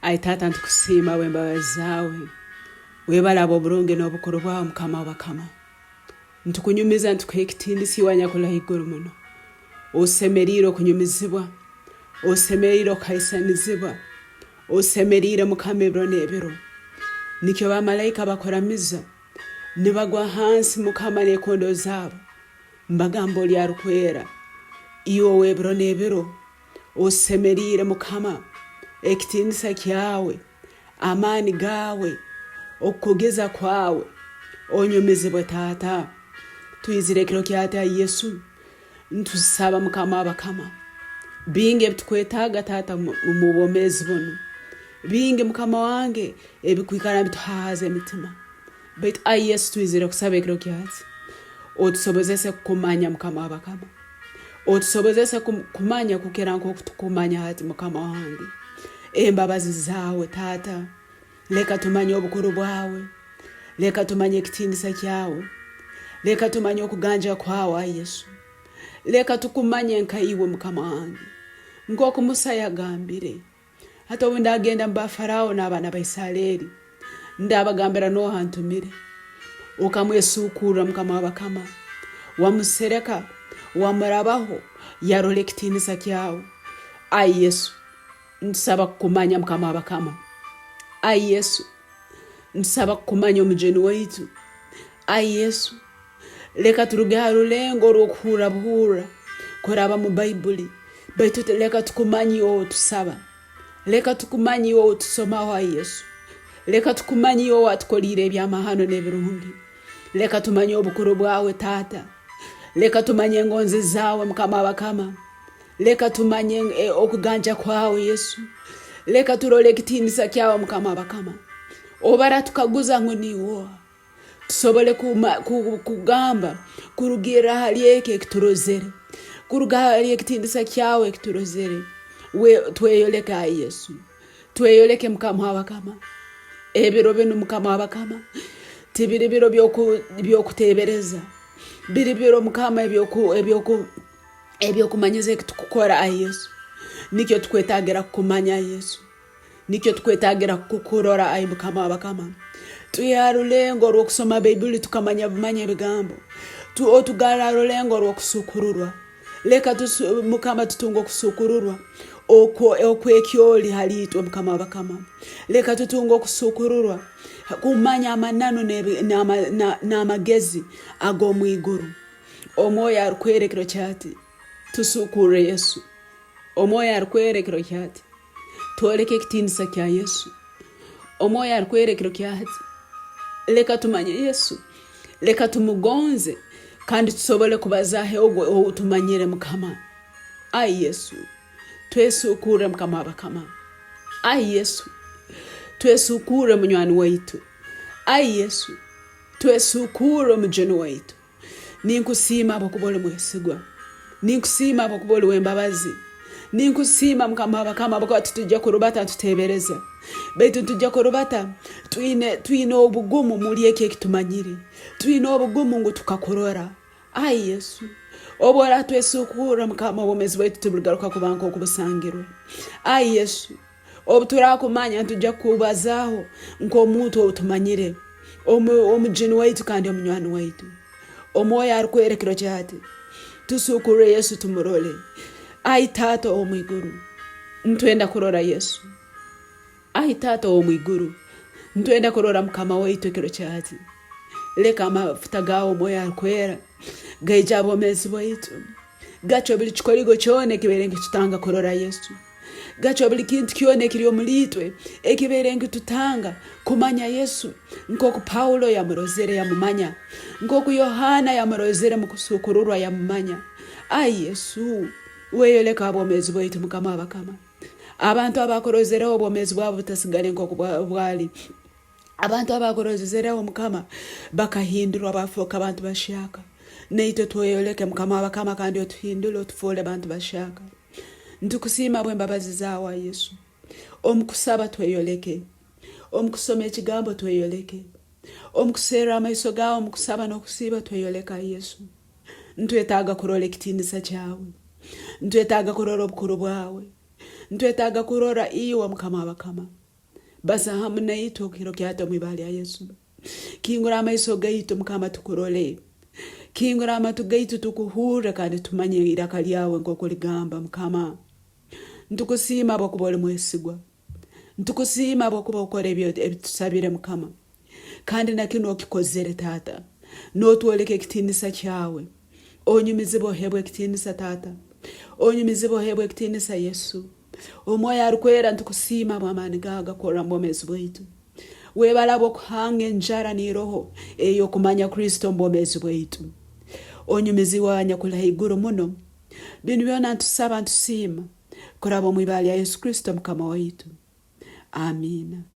Ai Taata nitukusiima habw'embabazi zaawe. Webale habw'oburungi n'obukuru bwawe Mukama w'abakama. Nitukunyumiza nitukuha ekitiinisa iwe anyakuli haiguru muno. Osemeriire okunyumizibwa, osemeriire okuhaisanizibwa, osemeriire Mukama ebiro n'ebiro. Nikyo bamalaika bakuramiza, nibagwa hansi Mukama n'ekondo zaabo, nibagamba oli arukwera, iwe ow'ebiro n'ebiro. Osemeriire Mukama, ekitiinisa kyawe, amaani gaawe, okukugiza kwawe, onyumizibwe Taata. Twizire ekiro kyati ai Yesu, ntusaba Mukama w'abakama. Bingi ebitukwetaaga Taata omu bwomeezi bunu, bingi Mukama wange ebikwikara nibituhaahaza emitima. Baitu ai Yesu twizire kusaba ekiro kyati, otusobozese kukumanya Mukama w'abakama. Otusobozese kumanya kukira nk'oku tukumanya hati Mukama wange. Embabazi zaawe Taata, leka tumanye obukuru bwawe, leka tumanye ekitiinisa kyawe, leka tumanye okuganja kwawe ai Yesu. Leka tukumanye nka iwe Mukama wange, nk'oku Musa yagambire. Hati obu ndagenda mu ba Faraaho n'abaana ba Isaleeri, ndabagambira nooha antumire? Okamwesuukurra Mukama w'abakama, wamusereka, wamurabaho, yarora ekitiinisa kyawe. Ai Yesu, ntusaba kukumanya Mukama w'abakama. Ai Yesu, ntusaba kukumanya Omujuni waitu. Ai Yesu, Leka turuge ha rulengo orw'okuhurra buhurra kuraba mu Baibuli, baitu leka tukumanye iwe ow'otusaba. Leka tukumanye iwe ow'otusomaho, ai Yesu. Leka tukumanye iwe ow'atukoliire ebyamahano n'ebirungi. Leka tumanye obukuru bwawe, Taata. Leka tumanye engonzi zaawe, Mukama w'abakama. Leka tumanye okuganja kwawe, Yesu. Leka turole ekitiinisa kyawe, Mukama w'abakama. Obu baratukaguza ngu niiwe oha, tusobole kugamba kurugirra hali eki ekiturozere, kuruga hali ekitiinisa kyawe ekiturozere. Tweyoleke ai Yesu, tweyoleke Mukama w'abakama. Ebiro binu Mukama w'abakama tibiri biro by'okuteebereza, biri biro Mukama eby'okumanyiza ekitukukora ai Yesu. Nikyo tukwetaagira kukumanya ai Yesu. Nikyo tukwetaagira kukurora, ai Mukama w'abakama. Twihe ha rulengo orw'okusoma Baibuli tukamanya bumanya ebigambo, otugarre ha rulengo orw'okusuukururwa. Leka Mukama tutunge okusuukururwa okw'ekyoli hali itwe, Mukama w'abakama. Leka tutunge okusuukururwa kumanya amananu n'amagezi ag'omu iguru. Omwoyo arukwera ekiro kyati, tusuukurre Yesu. Omwoyo arukwera ekiro kyati, Twoleke ekitiinisa kya Yesu. Omwoyo arukwera ekiro kya hati. Leka tumanye Yesu. Leka tumugonze kandi tusobole kubazaaho ogwo ou tumanyire Mukama. Ai Yesu, twesuukurre Mukama w'abakama. Ai Yesu, twesuukurre munywani waitu. Ai Yesu, twesuukurre omujuni waitu. Ninkusiima habwokuba oli mwesigwa. Ninkusiima habwokuba oli w'embabazi. Ninkusiima Mukama w'abakama habwokuba titujja kurubata nituteebereza, baitu nitujja kurubata twine twine obugumu muli eki eki tumanyire. Twine obugumu ngu tukakurora. Ai Yesu, obu oratwesuukurra Mukama, obwomeezi bwaitu tibuligaruka kuba nk'oku busangirwe. Ai Yesu, Obu turakumanya nitwija kukubazaaho nk'omuntu ou tumanyire, omujuni waitu kandi omunywani waitu. Omwoyo arukwera ekiro kya hati, tusuukurre Yesu tumurole. Ai Taata ow'omu iguru, nitwenda kurora Yesu. Ai Taata ow'omu iguru, nitwenda kurora Mukama waitu ekiro kya hati. Leka amafuta gaawe Omwoyo arukwera gaije ha bwomeezi bwaitu, gacwe buli kikoligo kyona ekibaire nikitutanga kurora Yesu. Gacwa buli kintu kyona ekiri omuliitwe ekibaire nikitutanga kumanya Yesu nk'oku Paulo yamurozere yamumanya, nk'oku Yohana yamurozere mu kusuukururwa yamumanya. Ai Yesu, weyoleke ha bwomeezi bwaitu Mukama w'abakama. Abantu abakurozereho obwomeezi bwabo butasigale nk'oku bwali. Abantu abakurozereho Mukama bakahindurwa bafooka bantu bahyaka. Naitwe tweyoleke Mukama w'abakama kandi otuhindule otufoole bantu bahyaka. Nitukusiima habw'embabazi zaawe, ai Yesu. Omu kusaba tweyoleke, omu kusoma Ekigambo tweyoleke, omu kuserra amaiso gaawe omu kusaba n'okusiiba tweyoleke, ai Yesu. Nitwetaaga kurora ekitiinisa kyawe. Nitwetaaga kurora obukuru bwawe. Nitwetaaga kurora iwe Mukama w'abakama. Baza hamu naitwe okukiro kyata omu ibara lya Yesu. Kingura amaiso gaitu Mukama tukurole. Kingura amatu gaitu tukuhurre kandi tumanye iraka lyawe nk'oku ligamba Mukama. Ntukusiima habwokuba oli mwesigwa. Ntukusiima habwokuba okora ebitusabire Mukama. Kandi na kinu okikozere Taata. Notwoleka ekitiinisa kyawe. Onyumizibwe ohebwe ekitiinisa Taata. Onyumizibwe ohebwe ekitiinisa Yesu. Omwoyo Arukwera ntukusiima habw'amaani gaawe agakorra omu bwomeezi bwaitu. Webale habw'okuhanga enjara n'iroho ey'okumanya Kristo omu bwomeezi bwaitu. Onyumizibwe anyakuli haiguru muno. Binu byona ntusaba ntusiima kuraba omu ibara lya Yesu Kristo Mukama waitu. Amiina.